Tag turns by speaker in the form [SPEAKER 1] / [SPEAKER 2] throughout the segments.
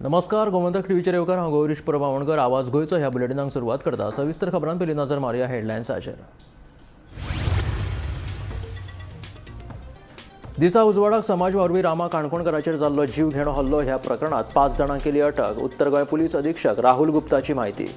[SPEAKER 1] नमस्कार, गोमंतक टीव्हीचेर येवकार. हांव गौरीश परब आमोणकर. आवाज गोंयचो ह्या बुलेटिनाक सुरवात करता. सविस्तर खबरां पयलीं नजर मारुया हेडलायन्साचेर. दिसा उजवाडाक समाज वावुरपी रामा काणकोणकराचेर जाल्लो जीव घेणो हल्लो ह्या प्रकरणात 5 जाणांक केली अटक. उत्तर गोंय पुलीस अधीक्षक राहुल गुप्ताची म्हायती.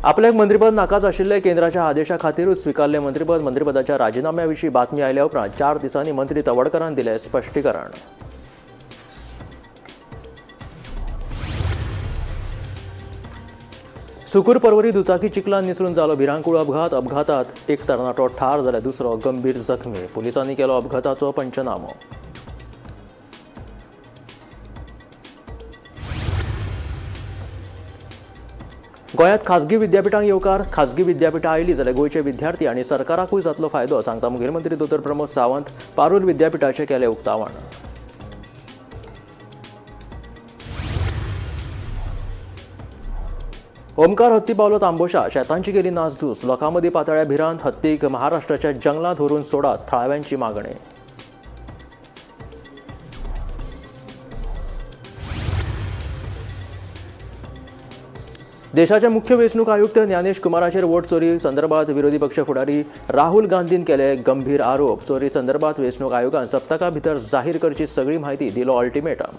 [SPEAKER 1] आपल्याक मंत्रीपद नाकाच आशिल्ले, केंद्राच्या आदेशा खातीरूच स्विकारले मंत्रीपद. मंत्रीपदाच्या राजिनाम्या विशीं बातमी आयल्या उपरांत 4 दिसांनी मंत्री तवडकरान दिले स्पश्टीकरण. सुकूर पर्वरी दुचाकी चिखलान निसरून जालो भिरांकूळ अपघात. अपघातात एक तरणाटो ठार जाल्यार दुसरो गंभीर जखमी. पुलिसांनी केलो अपघाताचो पंचनामो. गोंयांत खाजगी विद्यापिठांक येवकार. खाजगी विद्यापिठां आयलीं जाल्यार गोंयचे विद्यार्थी आनी सरकाराकूय जातलो फायदो, सांगता मुखेलमंत्री दोतोर प्रमोद सावंत. पारूल विद्यापिठाचें केलें उक्तावण. ओमकार हत्ती पावलो तांबोशा. शेतांची केली नासधूस. लोकां मदीं पातळ्या भिरांत. हत्तीक महाराष्ट्राच्या जंगलांत व्हरून सोडात, थळाव्यांची मागणी. देशाचे मुख्य वेंचणूक आयुक्त ज्ञानेश कुमाराचेर वोट चोरी संदर्भात विरोधी पक्ष फुडारी राहुल गांधीन केले गंभीर आरोप. चोरी संदर्भात वेंचणूक आयोगान सप्तका भितर जाहीर करची सगळी म्हायती, दिलो अल्टिमेटम.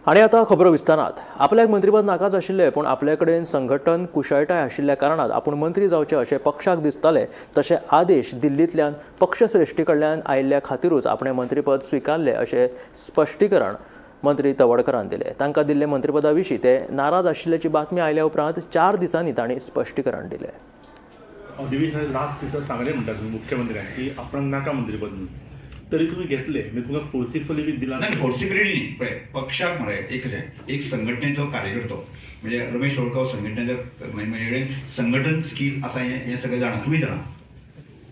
[SPEAKER 1] आनी आतां खबरो विस्तारात. आपल्याक मंत्रीपद नाकाच आशिल्लें, पूण आपले कडेन संघटन कुशळटाय आशिल्ल्या कारणान आपूण मंत्री जावचें अशें पक्षाक दिसतालें. तशें आदेश दिल्लींतल्यान पक्षश्रेश्ठी कडल्यान आयिल्ल्या खातीरूच आपणें मंत्रीपद स्विकारलें, अशें स्पश्टीकरण मंत्री तवडकरान दिलें. तांकां दिल्ले मंत्रीपदा विशीं ते नाराज आशिल्ल्याची बातमी आयल्या उपरांत 4 दिसांनी तांणी स्पश्टीकरण दिलें.
[SPEAKER 2] अधिवेशनाच्या लास्ट दिसा सांगले म्हणटा तुमी मुख्यमंत्र्यांक की आपणाक नाका मंत्रीपद म्हणून, तरी तुमी घेतले. म्हणजे तुमकां फोर्सिफली बी दिला?
[SPEAKER 3] नाही, फोर्सिबिलिटी न्ही. पळय, पक्षाक मरे एक कशें, एक संघटनेचो कार्यकर्तो म्हणजे रमेश तवडकार संघटनेचो, म्हणजे कडेन संघटन स्कील आसा हें हें सगळें जाणा, तुमी जाणा,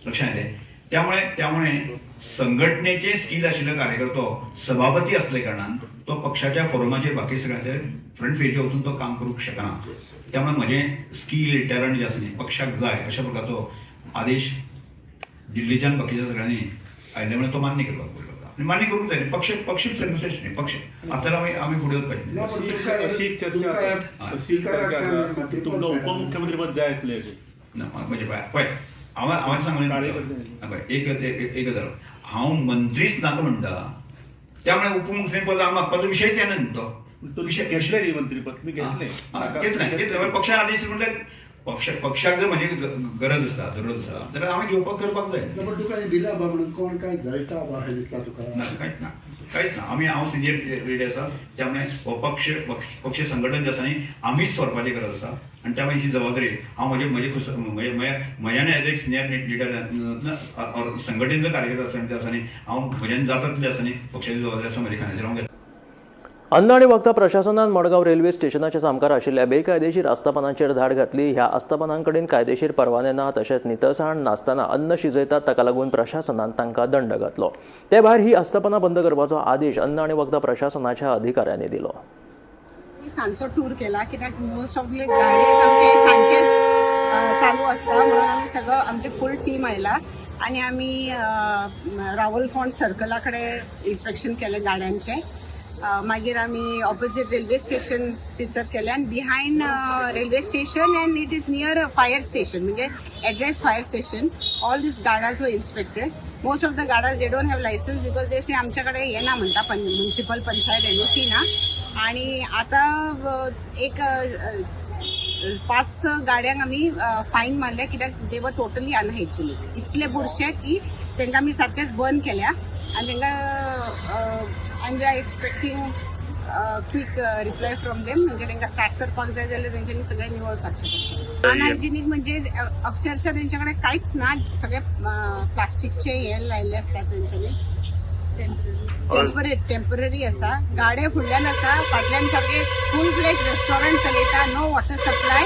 [SPEAKER 3] लक्षात येते. त्यामुळे संघटनेचे स्कील आशिल्लो कार्यकर्तो सभापती असले कारणान तो पक्षाच्या फोरमाचेर बाकी सगळ्यांचेर फ्रंट पेजीर वचून तो काम करूंक शकना. त्यामुळे म्हजें स्कील टॅलंट जें आसा न्ही, पक्षाक जाय अशा प्रकारचो आदेश दिल्लीच्यान बाकीच्या सगळ्यांनी आयिल्ल्या तो मान्य करपाक पडलो आनी मान्य करूंक जाय. पक्ष पक्ष सर्वश्रेष्ठ न्ही, पक्ष आसतना आमी आमी फुडें वचपाचें.
[SPEAKER 4] ना, पण तुमकां
[SPEAKER 2] अशी एक चर्चा आसा, अशी एक
[SPEAKER 4] तुमकां
[SPEAKER 2] चर्चा आसा की
[SPEAKER 4] मंत्रीपद
[SPEAKER 2] तुमकां
[SPEAKER 4] मेळना.
[SPEAKER 2] उपमुख्यमंत्रीपद जाय आसलें अशें.
[SPEAKER 3] ना, म्हणजे पळय पळय, हांवें हांवें सांगलें
[SPEAKER 2] कार्यकर्ते.
[SPEAKER 3] पळय, एक एक एक गजाल, हांव मंत्रीच नाका म्हणटा, त्यामुळे उपमुख्यमंत्रीपद हांव मागपाचो विशयच येना न्ही तो.
[SPEAKER 2] तुम्ही
[SPEAKER 3] विशय
[SPEAKER 2] घेतले न्ही मंत्रीपद, तुमी घेतले.
[SPEAKER 3] हा, घेतलें घेतलें. म्हणजे पक्षा आदेश म्हटल्यार पक्ष पक्षाक जर म्हजी गरज आसा, जरूरत आसा जाल्यार हांवें घेवपाक करपाक जाय.
[SPEAKER 4] ना, पण तुका हें दिला बा म्हणून कोण काय जळटा बा अशें दिसता तुका?
[SPEAKER 3] ना, कांयच ना, कांयच ना. आमी हांव सिनियर लिडर आसा, त्यामुळे हो पक्ष पक्ष पक्ष संघटन जे आसा न्ही, आमीच व्हरपाची गरज आसा आनी त्यामुळे ही जबाबदारी हांव म्हजे म्हजे खुस म्हजे म्हज्यान एज एक सिनियर लिडर संघटनेचो कार्यकर्ता आसता आसा न्ही, हांव म्हज्यान जाता तितलें आसा न्ही, पक्षाची जबाबदारी आसा म्हज्या खांद्याचेर हांव घेता.
[SPEAKER 1] अन्न आनी वखदां प्रशासनान मडगांव रेल्वे स्टेशनाच्या सामकार आशिल्ल्या बेकायदेशीर आस्थापनांचेर धाड घातली. ह्या आस्थापनांकडेन कायदेशीर परवाने ना, तशेंच नितळसाण नासतना अन्न शिजयतात. ताका लागून प्रशासनान तांकां दंड घातलो. ते भायर ही आस्थापनां बंद करपाचो आदेश अन्न आनी वखदां प्रशासनाच्या अधिकाऱ्यांनी दिलो.
[SPEAKER 5] आमी सांजचो टूर केला, कित्याक मोस्ट ऑफ the गाडयेज आमचे सांजचेच चालू आसता, म्हणून आमी सगळं आमचे फूल टीम आयला आनी आमी रावल फोंड सर्कला कडेन इन्स्पेक्शन केलें गाड्यांचें. मागीर आमी ऑपोजीट रेल्वे स्टेशन थंयसर केलें आनी behind railway station and it is near fire station, म्हणजे address fire station, all these गाडाज were inspected. Most of the गाडाज, they don't have license because they say आमच्याकडे हे ना म्हणटा, म्युन्सिपल पंचायत एनओसी ना. आणि आता एक 5 गाड्यांक आमी फायन मारले, कित्याक दे वर टोटली अनहायजेनिक. इतले बुरशे की तांकां आमी सारकेच बंद केल्या आनी तांकां and we are expecting quick reply from them. म्हणजे तांकां स्टार्ट करपाक जाय जाल्यार तेंच्यांनी सगळें निवळ करचें पडटलें. अनहायजेनिक म्हणजे अक्षरशः तेंच्याकडे कांयच ना, सगळे प्लास्टिकचे हे लायिल्ले आसता तेंच्यांनी. टेम्पररी आसा. गाडे फुडल्यान आसा, फाटल्यान सारके फूल फ्लॅश रेस्टॉरंट चलयता. No water supply,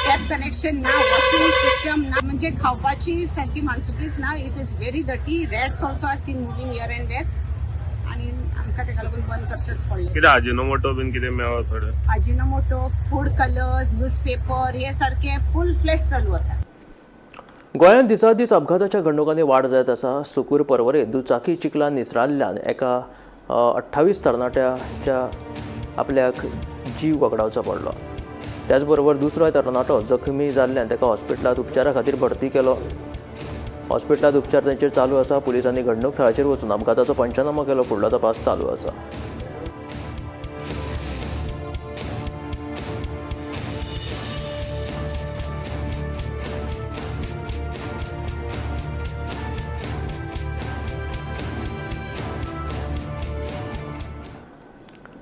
[SPEAKER 5] tap connection ना, वॉशिंग सिस्टम ना, म्हणजे खावपाची सारकी माणसुकीच ना. It is very dirty. Rats also are seen moving here and there आणि आमकां तेका लागून बंद करचेंच पडलें.
[SPEAKER 6] कितें आजिनोमोटो बीन कितें मेळो थोडें?
[SPEAKER 5] आजिनोमोटो, फूड कलर्स, न्यूजपेपर हे सारके फूल फ्लॅश चालू आसा.
[SPEAKER 1] गोंयांत दिसादीस अपघाताच्या घडणुकांनी वाड जायत आसा. सुकूर पर्वरे दुचाकी चिखलान निसराल्ल्यान एका 28 तरणाट्याच्या आपल्याक जीव वगडावचो पडलो. त्याचबरोबर दुसरो तरणाटो जखमी जाल्ल्यान ताका हॉस्पिटलांत उपचारा खातीर भरती केलो. हॉस्पिटलांत उपचार तांचेर चालू आसा. पुलिसांनी घडणूक थळाचेर वचून अपघाताचो पंचनामो केलो. फुडलो तपास चालू आसा.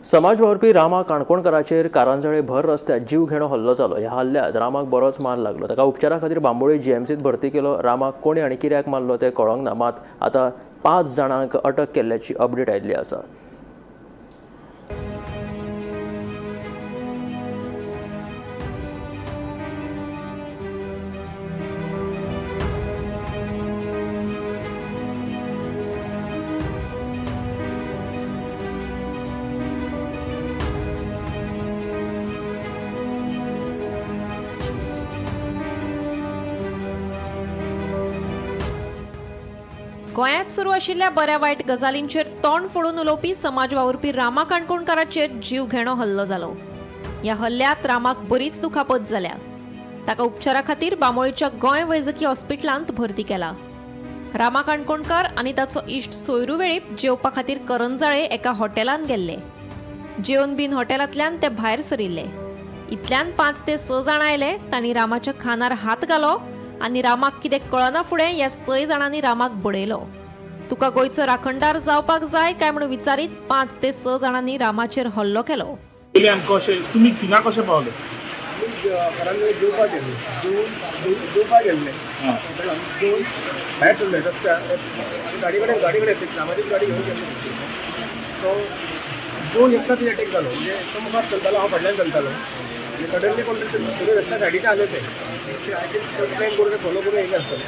[SPEAKER 1] समाज वावुरपी रामा काणकोणकाराचेर कारंजळे भर रस्त्यार जीव घेणो हल्लो जालो. ह्या हल्ल्यात रामाक बरोच मार लागलो. ताका उपचारा खातीर बांबोळे जीएमसीत भरती केलो. रामाक कोणी आनी कित्याक मारलो तें कळोंक ना. मात आतां 5 जाणांक अटक केल्ल्याची अपडेट आयिल्ली आसा.
[SPEAKER 7] गोंयांत सुरू आशिल्ल्या बऱ्या वायट गजालींचेर तोंड फोडून उलोवपी समाज वावुरपी रामा काणकोणकाराचेर जीव घेणो हल्लो जालो. ह्या हल्ल्यात रामाक बरीच दुखापत जाल्या. ताका उपचारा खातीर बांबोळेच्या गोंय वैजकी हॉस्पिटलांत भरती केला. रामा काणकोणकार आनी ताचो इश्ट सोयरू वेळीप जेवपा खातीर करंजाळे एका हॉटेलांत गेल्ले. जेवन बीन हॉटेलांतल्यान ते भायर सरिल्ले. इतल्यान 5 ते 6 जाणां आयले. तांणी रामाच्या खानार हात घालो आनी रामाक कितें कळना फुडें ह्या 6 जाणांनी रामाक बडयलो. तुका गोंयचो राखणदार जावपाक जाय काय म्हणून विचारीत 5 ते 6 जाणांनी रामाचेर हल्लो केलो.
[SPEAKER 2] पयलीं आमकां अशें तुमी थिंगा कशें पावले?
[SPEAKER 8] घरान जेवपाक गेल्ले, जेवपाक गेल्ले, जेवन भायर सरले रस्त्यार गाडी कडेन कामाची गाडी घेवन गेल्ले. सो जेवन एकदां ती अटॅक जालो, म्हणजे तो मुखार चलतालो, हांव फाटल्यान चलतालो आनी सडनली कोण तरी रस्त्या सायडीच्यान आसले ते I think plan करून फॉलो करून येयले आसतले.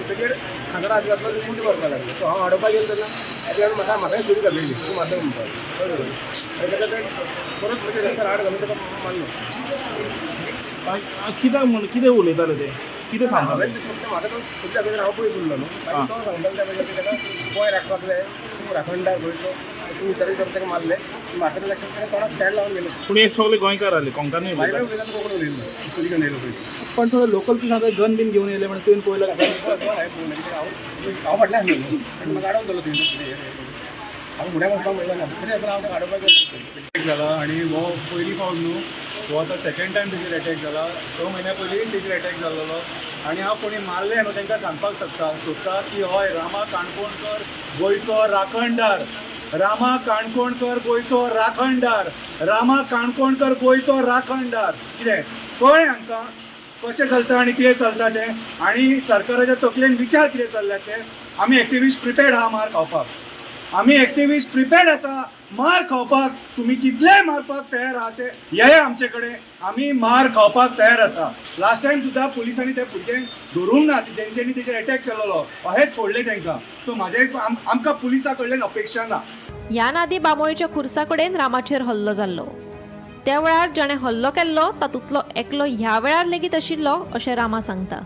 [SPEAKER 8] तेजेर खांदार हात घातलो, ते मुठी मारपाक लागले. सो हांव आडोवपाक गेलो तेन्ना तेज्या म्हाका म्हाकाय सुरी घातलेली, तूं मारता म्हणपाक. आनी तेका ते परत म्हणजे रस्त्यार आड घालून ताका मारलो.
[SPEAKER 2] कित्याक म्हण कितें उलयताले ते, कितें सांगताले?
[SPEAKER 8] हांवें फक्त म्हाका तो सुद्दां कडेन हांव पयस उरलो न्हू, मागीर तो सांगतालो त्या म्हणजे ताका गोंय राखपाक जाय, तूं राखणदार गोंयचो, तूं विचारून करून ताका मारले. म्हाका लक्षात ताका तोंडाक शेण लावन गेले.
[SPEAKER 2] पूण हे सगळे गोंयकार आसले, कोंकणी
[SPEAKER 8] मागीर
[SPEAKER 2] उलयताले.
[SPEAKER 8] उलयतालो, कोंकणी उलयलो, सुरी घेवन येयलो पयलीं.
[SPEAKER 9] पण थोडं लोकल तूं सांगता गन बीन घेवन येयले म्हणून तुवें पळयलो?
[SPEAKER 8] हांव फाटल्यान आसलेलो आनी म्हाका आडोवन जालो थंय. हांव फुडें वचपाक म्हणलें ना, तरी आसतना हांव ताका आडोवपाक गेलो.
[SPEAKER 9] जाला आनी हो पयली फावट न्हू, हो आतां सेकंड टायम तेजेर अटॅक जाला. 6 म्हयन्या पयलीं तेजेर अटॅक जाल्लो आनी हांव कोणी मारले न्हू तांकां सांगपाक सोदता की हय, रामा काणकोणकर गोंयचो राखणदार, रामा काणकोणकर गोंयचो राखणदार, रामा काणकोणकर गोंयचो राखणदार. कितें कळ्ळें आमकां कशें चलता आनी कितें चलता तें, आनी सरकाराच्या तकलेन विचार कितें चल्ल्या तें. आमी एक्टिविस्ट प्रिपेर्ड आहा मार खावपाक, आमी एक्टिविस्ट प्रिपेर्ड आसा मार खावपाक. तुमी कितलेय मारपाक तयार आहा ते येया आमचे कडेन, आमी मार खावपाक तयार आसा. लास्ट टायम सुद्दां पुलिसांनी त्या भुरग्यांक धरूंक ना जेंच्यांनी तेजेर अटॅक केलेलो, अहेच सोडले तांकां. सो म्हाज्या हिसपान आमकां पुलिसां कडल्यान अपेक्षा ना.
[SPEAKER 7] ह्या नादी बांबोळेच्या खुर्सा कडेन रामाचेर हल्लो जाल्लो. त्या वेळार जाणें हल्लो केल्लो तातूंतलो एकलो ह्या वेळार लेगीत आशिल्लो अशें रामा सांगता.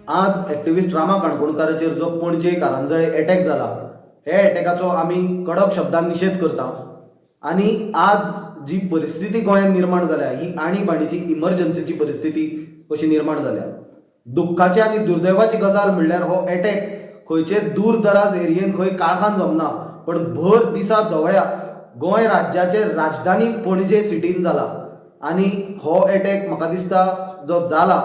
[SPEAKER 10] आज एक्टिविस्ट रामा काणकोणकाराचेर जो पणजे कारंजळे अटॅक जाला, हे अटॅकाचो आमी कडक शब्दान निशेध करता. आनी आज जी परिस्थिती गोंयांत निर्माण जाल्या ही आणीबाणीची इमर्जन्सीची परिस्थिती अशी निर्माण जाल्या. दुख्खाची आनी दुर्दैवाची गजाल म्हणल्यार हो अटॅक खंयचे दूर दराज एरियेन खंय काळखान जमना, पण भर दिसा धवळ्या गोंय राज्याचे राजधानी पणजे सिटीन जाला. आनी हो अटॅक म्हाका दिसता जो जाला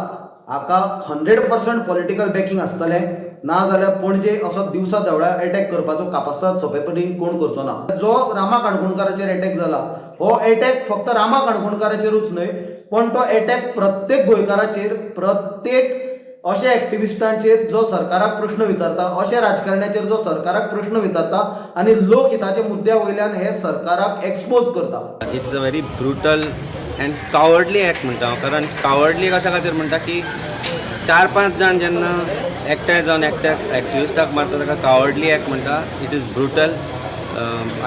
[SPEAKER 10] हाका 100% पॉलिटिकल बॅकिंग आसतलें, ना जाल्यार पणजे असो दिवसा धवळ्या अटॅक करपाचो कापास्ताद सोंपेपणी कोण करचो ना. जो रामा काणकोणकाराचेर अटॅक जाला हो अटॅक फक्त रामा काणकोणकाराचेरूच न्हय, पण तो अटॅक प्रत्येक गोंयकाराचेर, प्रत्येक अशे एक्टिविस्टांचेर जो सरकाराक प्रश्न विचारता, अशे राजकारण्याचेर जो सरकाराक प्रश्न विचारता आनी लोकहिताच्या मुद्द्या वयल्यान हे सरकाराक एक्सपोज करता.
[SPEAKER 11] It's a very brutal and cowardly act म्हणटा हांव, कारण कावर्डली कशा खातीर म्हणटा की 4-5 जाण जेन्ना एकठांय जावन एकट्या एक्टिविस्टाक मारता ताका कावर्डली एक्ट म्हणटा. It is brutal.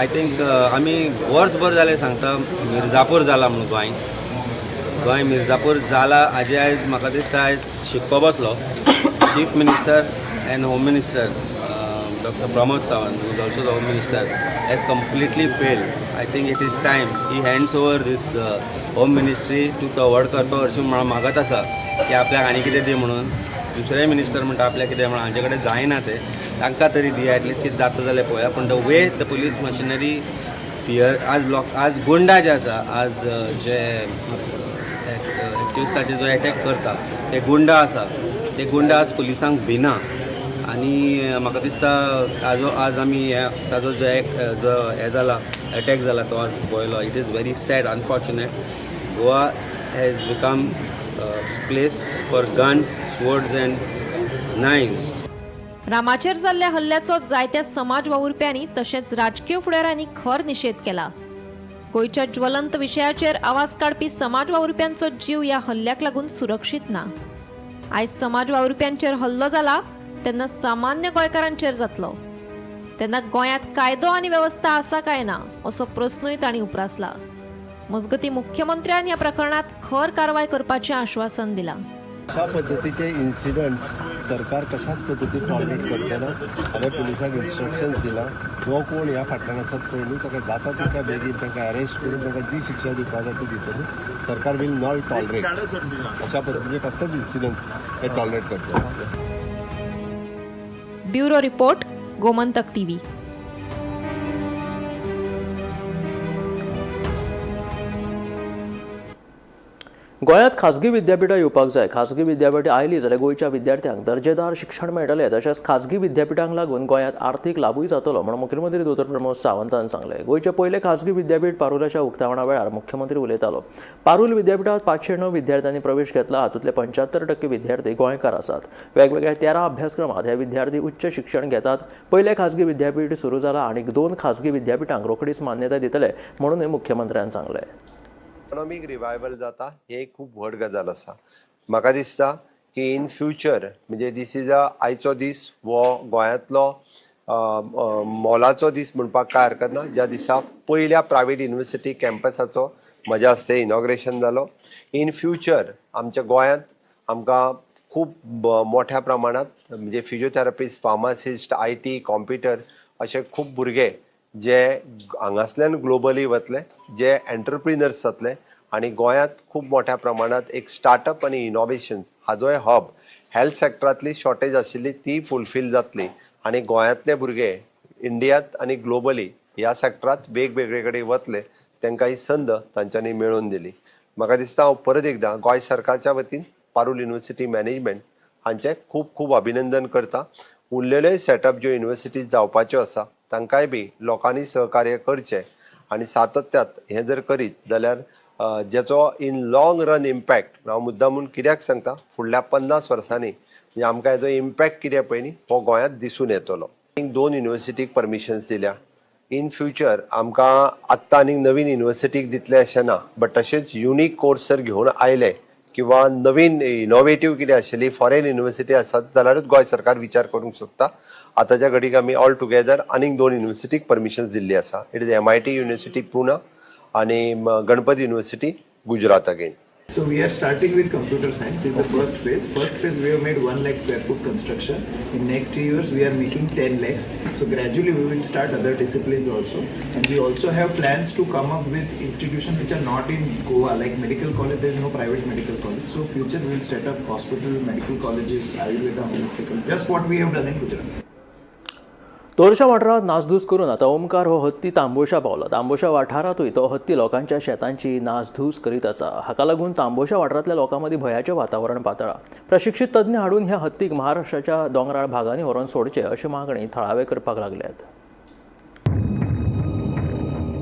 [SPEAKER 11] I think आमी वर्सभर जालें सांगता मिर्जापूर जाला म्हणून गोंय, गोंय मिर्जापूर जाला हाजे आयज म्हाका दिसता आयज शिक्को बसलो. Chief Minister and Home Minister Doctor Pramod Sawant, who is also the Home Minister, has completely failed. I think it is time he hands over this Home Ministry to Tawadkar. तो हरशीं मागत आसा की आपल्याक आनी कितें दी म्हणून, दुसरेय मिनिस्टर म्हणटा आपल्याक कितें म्हणून, हांचे कडेन जायना तें, तांकां तरी दी एटलिस्ट, कितें जाता जाल्यार पळोवया. पूण the way the police machinery fear, आज लोक, आज गुंडा जे आसा, आज जे एक्टिविस्टाचे जो एटॅक करता ते गुंडा आसा, ते गुंडा आज पुलिसांक भिना. आनी म्हाका दिसता आज आमी हे ताजो जो एक जो हे जाला, एटॅक जाला, तो आज पळयलो. It is very sad, unfortunate. Goa has become place for guns, swords and knives.
[SPEAKER 7] रामाचेर जाल्ल्या हल्ल्याचो जायत्या समाज वावुरप्यांनी तशेंच राजकीय फुडाऱ्यांनी खर निशेध केला. गोंयच्या ज्वलंत विशयाचेर आवाज काडपी समाज वावुरप्यांचो जीव ह्या हल्ल्याक लागून सुरक्षीत ना. आयज समाज वावुरप्यांचेर हल्लो जाला तेन्ना सामान्य गोंयकारांचेर जातलो तेन्ना गोंयांत कायदो आनी वेवस्था आसा काय ना, असो प्रस्नूय तांणी उप्रासला. मजगतीं, मुख्यमंत्र्यान ह्या प्रकरणात खर कारवाय करपाचें आश्वासन दिलां.
[SPEAKER 12] अशा पद्दतीचे इन्सिडंट्स सरकार कशाच पद्दतीन टॉलरेट करचे ना. हांवें पुलिसांक इन्स्ट्रक्शन्स दिलां, जो कोण ह्या फाटल्यान आसात पळय न्हू, ताका जाता तितक्या बेगीन तांकां अरेस्ट करून तांकां जी शिक्षा दिवपा जाय ती दितली. सरकार will not tolerate, अशा पद्दतीचे कसलेच इन्सिडंट हे टॉलरेट करचे ना.
[SPEAKER 7] Bureau report, Gomantak TV.
[SPEAKER 1] गोंयांत खाजगी विद्यापिठां येवपाक जाय. खाजगी विद्यापिठां आयलीं जाल्यार गोंयच्या विद्यार्थ्यांक दर्जेदार शिक्षण मेळटलें, तशेंच खाजगी विद्यापिठांक लागून गोंयांत आर्थीक लाबूय जातलो म्हूण मुख्यमंत्री दोतोर प्रमोद सावंतान सांगलें. गोंयचें पयलें खाजगी विद्यापीठ पारुलाच्या उक्तावणा वेळार मुख्यमंत्री उलयतालो. पारुल विद्यापिठांत 509 विद्यार्थ्यांनी प्रवेश घेतला. हातूंतले 75% विद्यार्थी गोंयकार आसात. वेगवेगळ्या 13 अभ्यासक्रमांत हे विद्यार्थी उच्च शिक्षण घेतात. पयलें खाजगी विद्यापीठ सुरू जालां आनी दोन खाजगी विद्यापिठांक रोखडीच मान्यताय दितले म्हणूनय मुख्यमंत्र्यान सांगलें.
[SPEAKER 12] इकॉनॉमीक रिवायवल जाता, ही एक खूब व्हड गजाल आसा. म्हाका दिसता की इन फ्युचर, म्हणजे this is a आयचो दीस हो गोंयांतलो मोलाचो दीस म्हणपाक कांय हरकत ना, ज्या दिसा पयल्या प्रायवेट युनिवर्सिटी कॅम्पसाचो म्हज्या हस्ते इनॉग्रेशन जालो. इन फ्युचर आमच्या गोंयांत आमकां खूब मोठ्या प्रमाणांत, म्हणजे फिजियोथेरपिस्ट, फार्मासिस्ट, IT, computer अशे खूब भुरगे जे हांगासल्यान ग्लोबली वतले, जे एंटरप्रिनर्स जातले आनी गोंयांत खूब मोठ्या प्रमाणांत एक स्टार्टअप आनी इनोवेशन्स हाजोय हब, हेल्थ सेक्टरांतली शॉर्टेज आशिल्ली ती फुलफील जातली आनी गोंयांतले भुरगे इंडियांत आनी ग्लोबली ह्या सेक्टरांत वेगवेगळे कडेन वतले. तांकां ही संद तांच्यांनी मेळोवन दिली. म्हाका दिसता, हांव परत एकदां गोंय सरकारच्या वतीन पारूल युनिवर्सिटी मॅनेजमेंट हांचें खूब खूब अभिनंदन करता. उरलेले सेटअप ज्यो युनिवर्सिटीज जावपाच्यो आसा, तांकांय बी लोकांनी सहकार्य करचें आनी सातत्यात हें जर करीत जाल्यार जेचो इन लाँग रन इम्पॅक्ट, हांव मुद्दामून कित्याक सांगता, फुडल्या 50 वर्सांनी म्हणजे आमकां हेजो इम्पॅक्ट कितें पळय न्ही, हो गोंयांत दिसून येतलो. दोन युनिवर्सिटीक परमिशन्स दिल्या. इन फ्युचर आमकां आत्तां आनीक नवीन युनिवर्सिटीक दितले अशें ना, बट तशेंच युनीक कोर्स जर घेवन आयले किंवा नवीन इनोवेटीव कितें आशिल्ली फॉरेन युनिवर्सिटी आसात जाल्यारूच गोंय सरकार विचार करूंक सोदता. आतांच्या घडीक आमी ऑल टुगेदर आनीक दोन युनिवर्सिटीक परमिशन्स दिल्ली आसा. It is MIT University, Pune आनी Ganpati university, Gujarat again.
[SPEAKER 13] So we are starting with computer science. This is the first phase. First phase, we have made 1 lakh square foot construction. In next 2 years we are making 10 lakhs. So gradually we will start other disciplines also. And we also have plans to come up with institutions which are not in Goa, like medical college. There is no private medical college. So future we will set up hospital, medical colleges, Ayurveda, homeopathic, just what we have done in Gujarat.
[SPEAKER 1] Torsha वाठारांत नासधूस करून आतां ओमकार हो हत्ती तांबोशा पावला. तांबोशा वाठारांतूय तो हत्ती लोकांच्या शेतांची नासधूस करीत आसा. हाका लागून तांबोशा वाठारांतल्या लोकां मदीं भंयाचें वातावरण पातळ्ळां. प्रशिक्षीत तज्ञ हाडून ह्या हत्तीक महाराष्ट्राच्या दोंगराळ भागांनी व्हरून सोडचे अशी मागणी थळावे करपाक लागल्यात.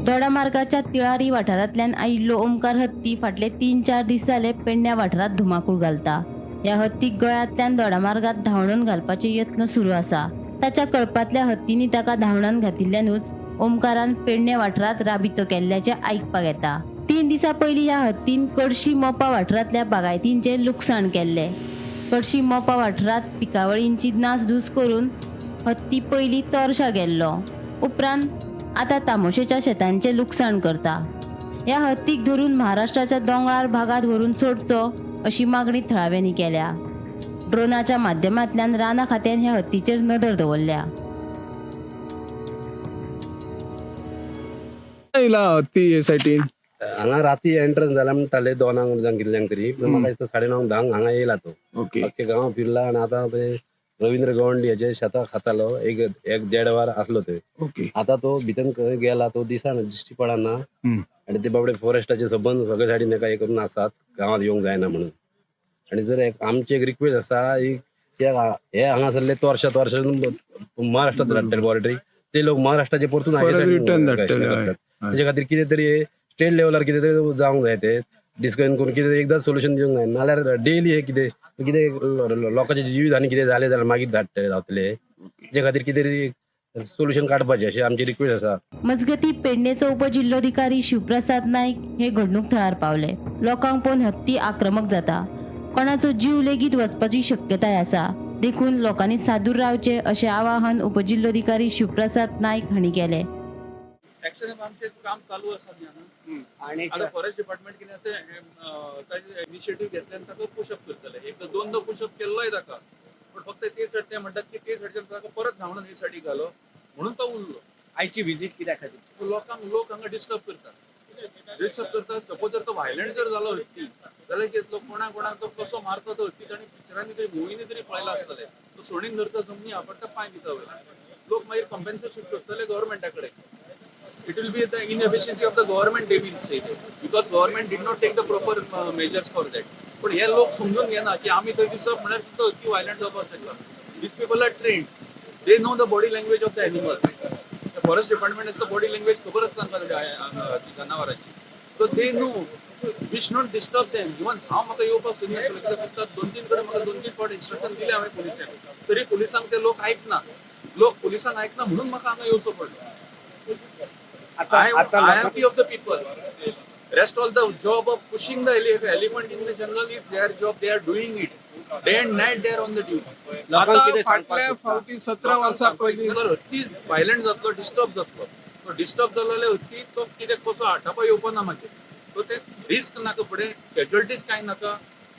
[SPEAKER 14] दोडामार्गाच्या तिळारी वाठारांतल्यान आयिल्लो ओमकार हत्ती फाटले 3-4 दीस जाले पेडण्या वाठारांत धुमाकूळ घालता. ह्या हत्तीक गळ्यांतल्यान दोडामार्गात धांवडून घालपाचे यत्न सुरू आसा. ताच्या कळपांतल्या हत्तींनी ताका धांवडावन घातिल्ल्यानूच ओमकारान पेडणे वाठारांत राबितो केल्ल्याचें आयकपाक येता. 3 दिसां पयलीं ह्या हत्तीन कडशी मोपा वाठारांतल्या बागायतींचें लुकसाण केल्लें. कडशी मोपा वाठारांत पिकावळींची नासधूस करून हत्ती पयलीं तोरशा गेल्लो, उपरांत आतां तामोशेच्या शेतांचें लुकसाण करता. ह्या हत्तीक धरून महाराष्ट्राच्या दोंगराळ भागात व्हरून सोडचो अशी मागणी थळाव्यांनी केल्या. ड्रोनाच्या माध्यमांतल्यान राना खात्यान ह्या हत्तीचेर नदर दवरल्या.
[SPEAKER 15] येयला हत्ती हे सायटीन?
[SPEAKER 11] हांगा राती एंट्रन्स जाला म्हणटाले 2 जांक कितल्यांक तरी. पूण म्हाका दिसता 9:30 10 हांगा येयला तो. अख्खे गांव फिरला आनी आतां ते रवींद्र गवंडी हेजे शेतां खातालो, एक एक देड वर आसलो थंय. आतां तो भितर खंय गेला तो दिसना, दिश्टी पडना. आनी ते बाबडे फॉरेस्टाचे सबंद सगळे सायडीन एका हे करून आसात, गांवांत येवंक जायना म्हणून. आनी जर एक आमची एक रिक्वेस्ट आसा, एक कित्याक हे हांगासरले तोरशा तोरशा महाराष्ट्रात धाडटले बॉर्डरी, ते लोक महाराष्ट्राचे परतून हाचे
[SPEAKER 15] परत
[SPEAKER 11] सायडीन
[SPEAKER 15] रिटर्न धाडटले, हय.
[SPEAKER 11] करतात. तेजे खातीर कितें तरी स्टेट लेवलार कितें तरी जावंक जाय, ते डिस्कशन करून कितें तरी एकदां सोल्युशन दिवंक जाय. नाल्यार डेली हे कितें कितें लोकांचे जिवीत आनी कितें जालें जाल्यार मागीर धाडटले धांवतले. तेजे खातीर कितें तरी सोल्युशन काडपाचें अशें आमची रिक्वेस्ट आसा.
[SPEAKER 14] मजगती, पेडणेचो उपजिल्होधिकारी शिवप्रसाद नायक हे घडणूक थळार पावले. लोकांक पळोवन हत्ती आक्रमक जाता, कोणाचो जीव लेगीत वचपाची शक्यताय आसा, देखून लोकांनी सादूर रावचे अशें आवाहन उपजिल्होधिकारी शिवप्रसाद नायक हांणी केलें.
[SPEAKER 9] एक्शन आमचें काम चालू आसा न्ही हांगा. आनी आतां फॉरेस्ट डिपार्टमेंट कितें आसा हें, ताजें इनिशिएटीव घेतले आनी ताका पुशअप करतले. एकदां दोनदां पुशअप केल्लोय ताका, पूण फक्त ते सायड ते म्हणटात की ते सायडच्यान ताका परत धांवडून हे सायडीक घालो म्हणून तो उरलो.
[SPEAKER 8] आयची विजीट कित्या खातीर?
[SPEAKER 9] लोकांक, लोक हांगा डिस्टर्ब करतात, डिस्टर्ब करतात. सपोज जर तो व्हायलंट जर जालो हत्ती जाल्यार कितें, लोक कोणा कोणाक तो कसो मारता तो हत्ती ताणी पिक्चरांनी तरी मुवींनी तरी पळयला आसतलें. तो सोणीन धरता, जमनी आपडटा, पांय दिता वयल्यान. लोक मागीर कंपेन्सेशन सोदतले गव्हर्मेंटा कडेन. It will be the inefficiency of the government, they will say that, because government did not take the proper measures for that. पण हे लोक समजून घेना की आमी थंय दिसप म्हळ्यार सुद्दां हत्ती व्हायलंट जावपाक शकता. These people are trained, they know the body language of the animal. Forest department आसता, बॉडी लँग्वेज खबर आसता तांकां जनावरांची. So they know we should not disturb them. Even हांव म्हाका येवपाक सोदिनासलो, कित्याक फक्त दोन तीन कडेन म्हाका दोन तीन फावट इन्स्ट्रक्शन दिले हांवें पुलिसांक, तरी पुलिसांक ते लोक आयकना. लोक पुलिसांक आयकना म्हणून म्हाका हांगा येवचो पडलो.
[SPEAKER 8] आता
[SPEAKER 9] I am the of the people. Rest all the job of pushing the elephant in the jungle is their job. They are doing it. Day and night they are on the duty.
[SPEAKER 15] आता फाटल्या फावटी 17 वर्सां पयलीं
[SPEAKER 9] जर हत्ती violent जातलो, disturb जातलो, तो डिस्टर्ब जालो जाल्यार हत्ती तो कितें कसो आटापा येवपा ना मागीर. सो ते रिस्क नाका, फुडें कॅज्युअलिटीज कांय नाका.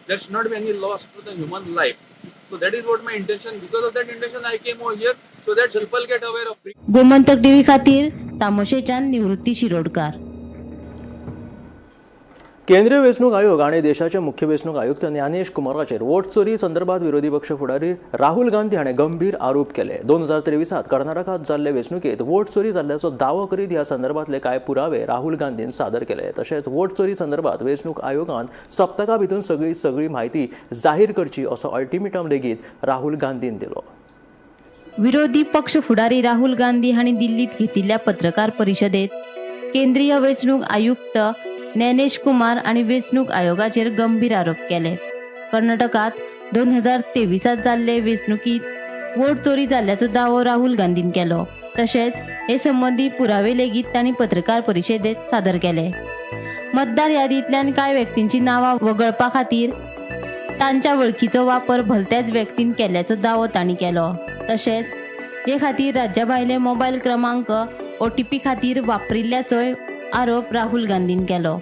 [SPEAKER 9] There should not be any loss to the human life. So that is what my intention. Because of that intention I came over here, so that people get aware of.
[SPEAKER 14] Gomantak TV खातीर तामोशेच्यान निवृत्ती शिरोडकार.
[SPEAKER 1] केंद्रीय वेंचणूक आयोग आनी देशाचे मुख्य वेंचणूक आयुक्त ज्ञानेश कुमाराचेर वोट चोरी संदर्भात विरोधी पक्ष फुडारी राहुल गांधी हाणें गंभीर आरोप केले. 2023त कर्नाटकांत जाल्ले वेंचणुकेंत वोट चोरी जाल्ल्याचो दावो करीत ह्या संदर्भातले कांय पुरावे राहुल गांधीन सादर केले. तशेंच वोट चोरी संदर्भात वेंचणूक आयोगान सप्तका भितर सगळी सगळी म्हायती जाहीर करची असो अल्टिमेटम लेगीत राहुल गांधीन दिलो.
[SPEAKER 14] विरोधी पक्ष फुडारी राहुल गांधी हांणी दिल्लीत घेतिल्ल्या पत्रकार परिशदेत केंद्रीय वेंचणूक आयुक्त ज्ञानेश कुमार आनी वेंचणूक आयोगाचेर गंभीर आरोप केले. कर्नाटकात 2023त जाल्ले वेंचणुकीत वोट चोरी जाल्ल्याचो दावो राहुल गांधीन केलो. तशेंच हे संबंदी पुरावे लेगीत तांणी पत्रकार परिशदेत सादर केले. मतदार यादींतल्यान कांय व्यक्तींची नांवां वगळपा खातीर तांच्या वळखीचो वापर भलत्याच व्यक्तीन केल्ल्याचो दावो तांणी केलो. तशेंच हे खातीर राज्या भायले मोबायल क्रमांक ओटीपी खातीर वापरिल्ल्याचोय आरोप राहुल गांधीन केलो.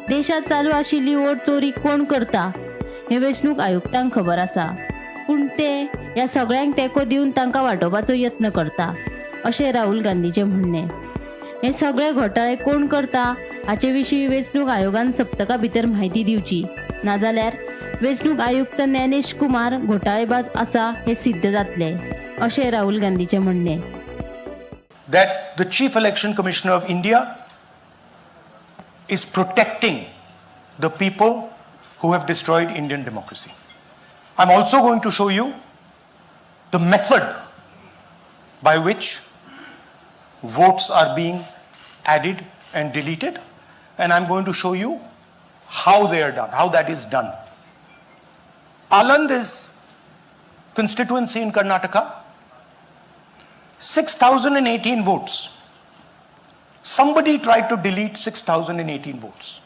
[SPEAKER 14] देशात चालू आशिल्ली वोट चोरी कोण करता हे वेंचणूक आयुक्तांक खबर आसा, पूण ते ह्या सगळ्यांक तेंको दिवन तांकां वाटोवपाचो यत्न करता अशें राहुल गांधीचें म्हणणें. हे सगळे घोटाळे कोण करता हाचे विशीं वेंचणूक आयोगान सप्तका भितर म्हायती दिवची, नाजाल्यार वेंचणूक आयुक्त ज्ञानेश कुमार घोटाळेबाज आसा हें सिद्ध जातलें अशें राहुल गांधीचें म्हणणें.
[SPEAKER 16] That the Chief Election Commissioner of India is protecting the people who have destroyed Indian democracy. I'm also going to show you the method by which votes are being added and deleted, and I'm going to show you how they are done, how that is done. Aland is constituency in Karnataka, 6,018 votes. Somebody tried to delete 6,018 votes.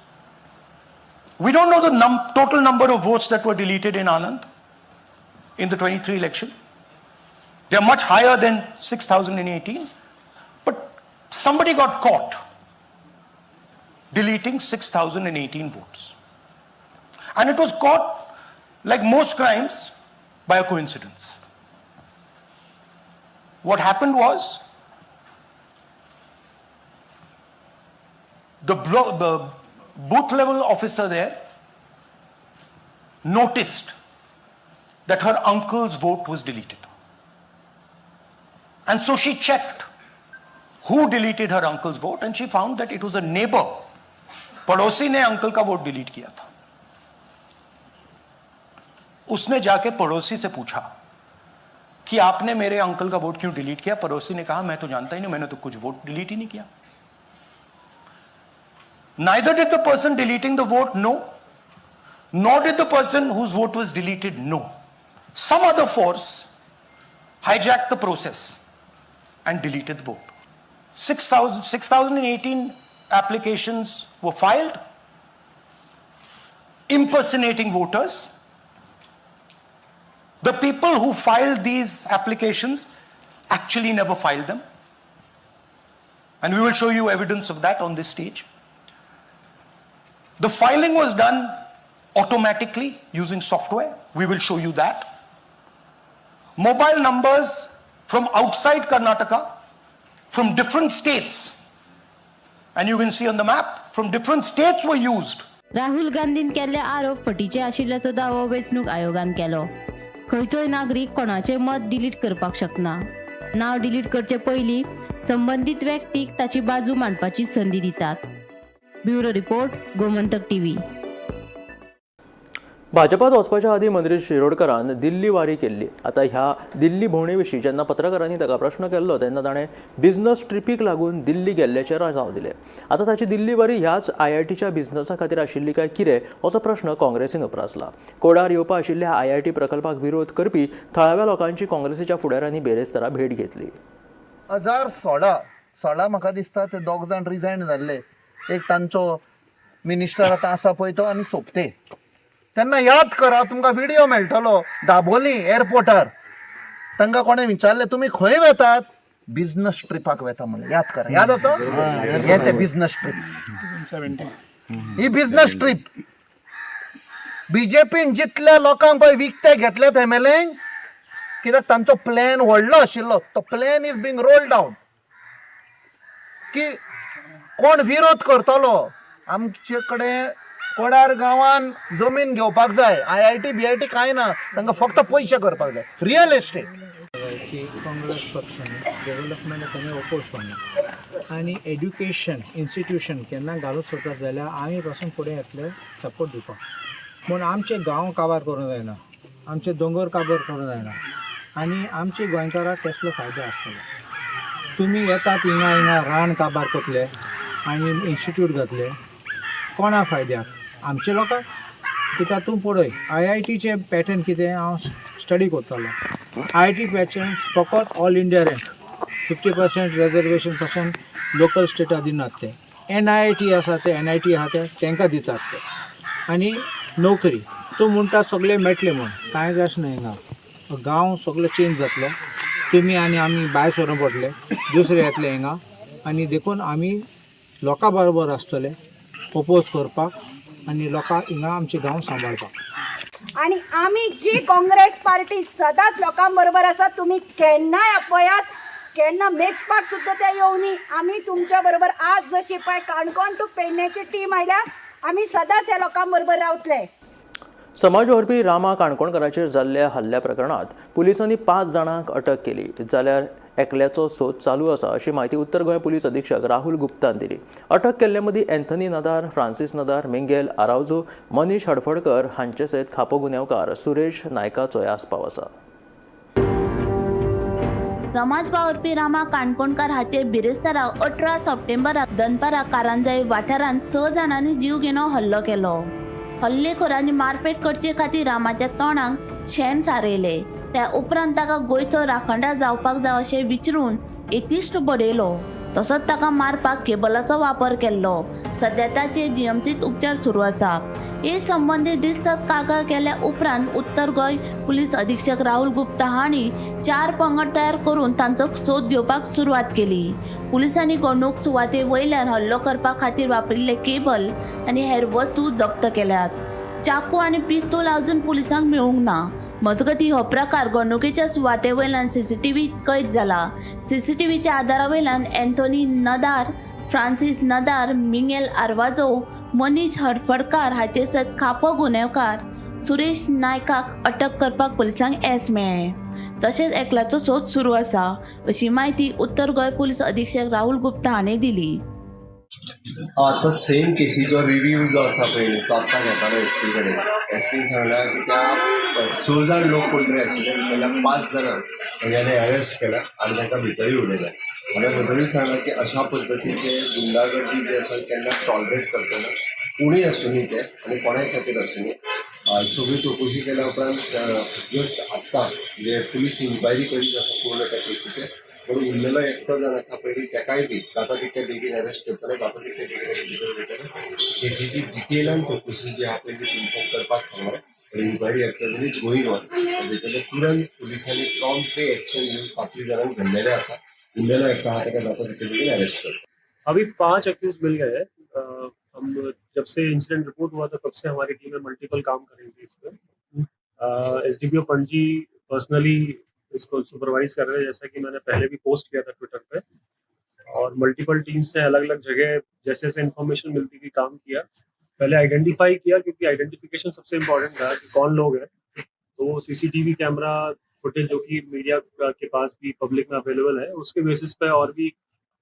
[SPEAKER 16] We don't know the total number of votes that were deleted in Aland in the 23 election. They are much higher than 6,018. But somebody got caught deleting 6,018 votes. And it was caught, like most crimes, by a coincidence. What happened was the booth level officer there noticed that her uncle's vote was deleted. And so she checked who deleted her uncle's vote, and she found that it was a neighbor. पड़ोसी ने uncle का vote delete किया था. उसने जाके पड़ोसी से पूछा कि आपने मेरे अंकल का वोट क्यों डिलीट किया. पड़ोसी ने कहा, मैं तो जानता ही नहीं, मैंने तो कुछ वोट डिलीट ही नहीं किया. Neither did the person deleting the vote know, nor did the person whose vote was deleted know. Some other force hijacked the process and deleted the vote. 6,018 applications were filed impersonating voters. The people who filed these applications actually never filed them. And we will show you evidence of that on this stage. The filing was done automatically using software. We will show you that. Mobile numbers from outside Karnataka, from different states, and you can see on the map, from different states were used.
[SPEAKER 14] Rahul गांधीन केल्ले आरोप फटीचे आशिल्ल्याचो दावो वेंचणूक आयोगान केलो. खंयचोय नागरीक कोणाचें मत डिलीट करपाक शकना. नांव डिलीट करचे पयलीं संबंदीत व्यक्तीक ताची बाजू मांडपाची संदी दितात. Bureau report, Gomantak TV.
[SPEAKER 1] भाजपात वचपाच्या आदीं मंत्री शिरोडकरान दिल्ली वारी केल्ली. आतां ह्या दिल्ली भोंवणे विशीं जेन्ना पत्रकारांनी ताका प्रश्न केल्लो तेन्ना ताणें बिझनस ट्रिपीक लागून दिल्ली गेल्ल्याचें राजांव दिलें. आतां ताची दिल्ली वारी ह्याच आयआयटीच्या बिझनसा खातीर आशिल्ली काय कितें असो प्रश्न काँग्रेसीन उप्रासला. कोडार येवपा आशिल्ल्या आयआयटी प्रकल्पाक विरोध करपी थळाव्या लोकांची काँग्रेसीच्या फुडाऱ्यांनी बेरेस्तारा भेट घेतली.
[SPEAKER 17] 2016 म्हाका दिसता ते दोग जाण रिजायन जाल्ले. एक तांचो मिनिस्टर आतां आसा पळय तो आनी सोपते. तेन्ना याद करा, तुमकां व्हिडियो मेळटलो. दाबोली एअरपोर्टार तांकां कोणें विचारलें, तुमी खंय वेतात? बिझनस ट्रिपाक वेता म्हणलें. याद करा, याद आसा? हें तें बिझनस ट्रीप. ही बिझनस ट्रीप बीजेपीन जितल्या लोकांक पळय विकते घेतल्यात एमएलए, कित्याक तांचो प्लॅन व्हडलो आशिल्लो. तो plan is being rolled out की कोण विरोध करतलो. आमचे कडेन कोडार गांवान जमीन घेवपाक जाय. आयआयटी बीआयटी कांय ना, तांकां फक्त पयशे करपाक जाय, रियल एस्टेट.
[SPEAKER 18] की काँग्रेस पक्षान डेव्हलपमेंट केन्ना ओपोज करना आनी एड्युकेशन इन्स्टिट्यूशन केन्ना घालूंक सोदतात जाल्यार आमी पासून फुडें येतले सपोर्ट दिवपाक. पूण आमचे गांव काबार करूंक जायना, आमचे दोंगर काबार करूंक जायना आनी आमचे गोंयकाराक कसलो फायदो आसतलो. तुमी येतात हिंगा हिंगा रान काबार करतले आनी इन्स्टिट्यूट घातले कोणा फायद्याक? आमचे लोकांक. कित्याक तूं पळय आयआयटीचें पॅटर्न कितें, हांव स्टडी करतालो. आयआयटी पॅटर्न फकत ऑल इंडिया रँक 50% रेजर्वेशन पासून लोकल स्टेटा दिनात ते. एनआयटी आसा ते, एनआयटी आसा ते तांकां दितात ते. आनी नोकरी तूं म्हणटा सगळें मेळटलें म्हूण, कांयच अशें ना. हिंगा गांव सगलो चेंज जातलो. तुमी आनी आमी भायर सरून पडले, दुसरे येतले हिंगा. आनी देखून आमी लोकां बरोबर आसतले ओपोज करपाक आनी लोकां हिंगा आमचे गांव सांबाळपाक.
[SPEAKER 19] आणि आमी जी काँग्रेस पार्टी सदांच लोकां बरोबर आसा. तुमी केन्नाय आपयात, केन्ना मेजपाक सुद्दां ते येवनी, आमी तुमच्या बरोबर. आज जशी पळय काणकोण टू पेडण्याची टीम आयल्या, आमी सदांच ह्या लोकां बरोबर रावतले.
[SPEAKER 1] समाज वावुरपी रामा काणकोणकराचेर जाल्ल्या हल्ल्या प्रकरणांत पुलिसांनी 5 जाणांक अटक केली, जाल्यार एकल्याचो सोद चालू आसा अशी म्हायती उत्तर गोंय पुलीस अधीक्षक राहुल गुप्तान दिली. अटक केल्ले मदीं एन्थनी नदार, फ्रांसीस नदार, मिंगेल आरावजो, मनीष हडफडकर हांचे सयत खापो गुन्यांवकार सुरेश नायकाचोय आस्पाव आसा.
[SPEAKER 14] समाज वावुरपी रामा काणकोणकार हाचेर बिरेस्तारा 18 सप्टेंबराक दनपारा कारंजाई वाठारांत 6 जाणांनी जीवघेणो हल्लो केलो. हल्लेखोरांनी मारपेट करचे खातीर रामाच्या तोंडाक शेण सारयले. त्या उपरांत ताका गोंयचो राखणदार जावपाक जाय अशें विचारून येतिश्ट बडयलो. तसोच ताका मारपाक केबलाचो वापर केल्लो. सद्या ताचेर जीएमसीत उपचार सुरू आसा. हे संबंदी रितसर कागाळ केल्या उपरांत उत्तर गोंय पुलीस अधीक्षक राहुल गुप्ता हांणी 4 पंगड तयार करून तांचो सोद घेवपाक सुरवात केली. पुलिसांनी घडणूक सुवाते वयल्यान हल्लो करपा खातीर वापरिल्ले केबल आनी हेर वस्तू जप्त केल्यात. चाकू आनी पिस्तूल अजून पुलिसांक मेळूंक ना. मजगतीं हो प्रकार घडणुकेच्या सुवाते वयल्यान सीसीटीव्हीत कैद जाला. सीसीटीव्हीच्या आदारा वयल्यान अँथोनी नदार, फ्रांसीस नदार, मिंगेल आरवाजो, मनीष हडफडकार हाचे सयत खापो गुन्यांवकार सुरेश नायकाक अटक करपाक पुलिसांक येस मेळ्ळें. तशेंच एकल्याचो सोद सुरू आसा अशी म्हायती उत्तर गोंय पुलीस अधीक्षक राहुल गुप्ता हांणी दिली.
[SPEAKER 12] आतां सेम केसीचो रिव्यू जो आसा पळय तो आत्तां घेतालो एस पी कडेन. एस पीन सांगला की त्या 6 जाण लोक कोण तरी आशिल्ले, तेन्ना 5 जाणांक हेज्यानी अरेस्ट केला आनी तांकां भितरूय उडयला. आनी भितरूय सांगला की अशा पद्दतीचे गुंडागर्दी जे आसा केन्ना टॉलरेट करतना, कोणूय आसुनी ते आनी कोणाय खातीर आसुनी. सगळी चवकशी केल्या उपरांत जस्ट आत्तां म्हणजे पुलीस इन्क्वायरी करीत आसा पूर्ण त्या केसीचे. पूण उरलेलो एकटो जाण आसा पयलीं तेकाय बी जाता तितके बेगीन अरेस्ट करतले, जाता तितके बेगीन भितर वयतले. केसीची डिटेलान चवकशी जी आहा पयलीं पुलिसांक करपाक सांगलां. Inquiry actually is going on. भितरले तुरंत पुलिसांनी प्रॉम्प्टली एक्शन घेवन 5 जाणांक धरलेले आसा. उरलेलो एकटो आहा तेका जाता तितके बेगीन अरेस्ट करतले.
[SPEAKER 6] अभी 5 अक्यूज मिल गए हैं. हम जब से इंसिडेंट रिपोर्ट हुआ था तब से हमारी टीमें मल्टीपल काम कर रही थी इस पर. एसडीपीओ पणजी पर्सनली इसको सुपरवाइज कर रहे हैं, जैसा कि मैंने पहले भी पोस्ट किया था ट्विटर पे. और मल्टीपल टीम्स से अलग अलग जगह जैसे जैसे इन्फॉर्मेशन मिलती थी काम किया. पहले आइडेंटिफाई किया, क्योंकि आइडेंटिफिकेशन सबसे इम्पोर्टेंट था कि कौन लोग हैं. तो सीसीटीवी कैमरा फुटेज जो कि मीडिया के पास भी पब्लिक में अवेलेबल है, उसके बेसिस पे और भी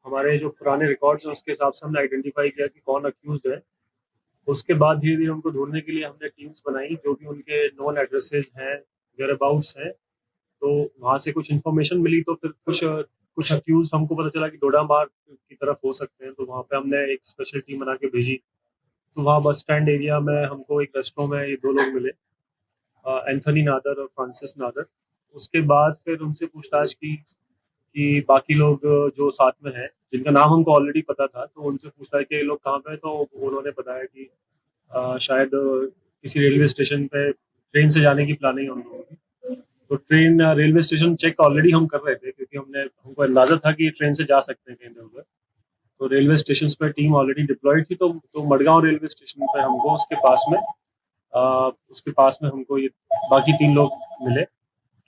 [SPEAKER 6] हमारे जो पुराने रिकॉर्ड्स हैं उसके हिसाब से हमने आइडेंटिफाई किया कि कौन अक्यूज है. उसके बाद धीरे धीरे उनको ढूंढने के लिए हमने टीम्स बनाई, जो भी उनके नोन एड्रेसेज हैं, वेयर अबाउट्स हैं, तो वहाँ से कुछ इन्फॉर्मेशन मिली. तो फिर कुछ कुछ अक्यूज हमको पता चला कि डोडामार्ग की तरफ हो सकते हैं, तो वहाँ पे हमने एक स्पेशल टीम बना के भेजी. तो वहाँ बस स्टैंड एरिया में हमको एक रेस्टोरेंट में ये 2 लोग मिले, एंथनी नादर और फ्रांसिस नादर. उसके बाद फिर उनसे पूछताछ की कि बाकी लोग जो साथ में हैं, जिनका नाम हमको ऑलरेडी पता था, तो उनसे पूछा कि ये लोग कहाँ पे हैं, तो उन्होंने बताया कि शायद किसी रेलवे स्टेशन पे ट्रेन से जाने की प्लानिंग है उन लोगों की. तो train railway station check already हम कर रहे थे, क्योंकि हमने हमको अंदाजा था कि ट्रेन से जा सकते हैं कहीं इधर उधर. तो रेलवे स्टेशन पे टीम ऑलरेडी डिप्लॉयड थी. तो मडगांव रेलवे स्टेशन पे हमको उसके पास में हमको ये बाकी 3 लोग मिले,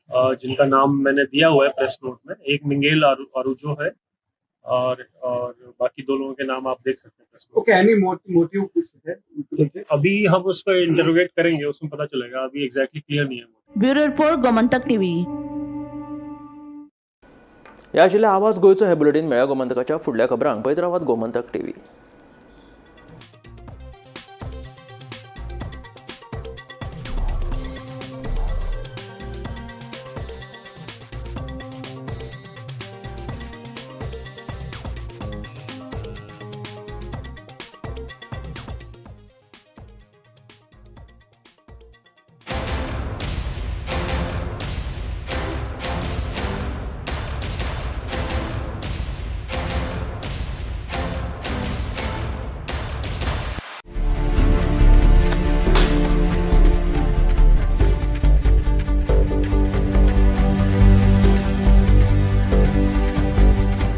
[SPEAKER 6] जिनका नाम मैंने दिया हुआ है प्रेस नोट में. एक मिंगेल आरुजो है और बाकी 2 लोगों के नाम आप देख सकते हैं press note.
[SPEAKER 15] Okay, any motive कुछ है?
[SPEAKER 6] अभी हम उस पर इंटरोगेट करेंगे, उसमें पता चलेगा. अभी एग्जैक्टली क्लियर नहीं है.
[SPEAKER 14] Bureau report, Gomantak TV.
[SPEAKER 1] ह्या आशिल्लें आवाज गोंयचो हे बुलेटीन. मेळ्या गोमंतकाच्या फुडल्या खबरांक पळयत रावात गोमंतक टीव्ही.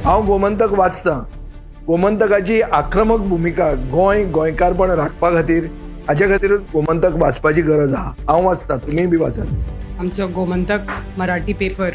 [SPEAKER 8] हांव गोमंतक वाचतां. गोमंतकाची आक्रमक भुमिका गोंय गोंयकारपण राखपा खातीर, हाजे खातीरूच गोमंतक वाचपाची गरज आहा. हांव वाचतां, तुमीय बी वाचात.
[SPEAKER 15] आमचो गोमंतक मराठी पेपर.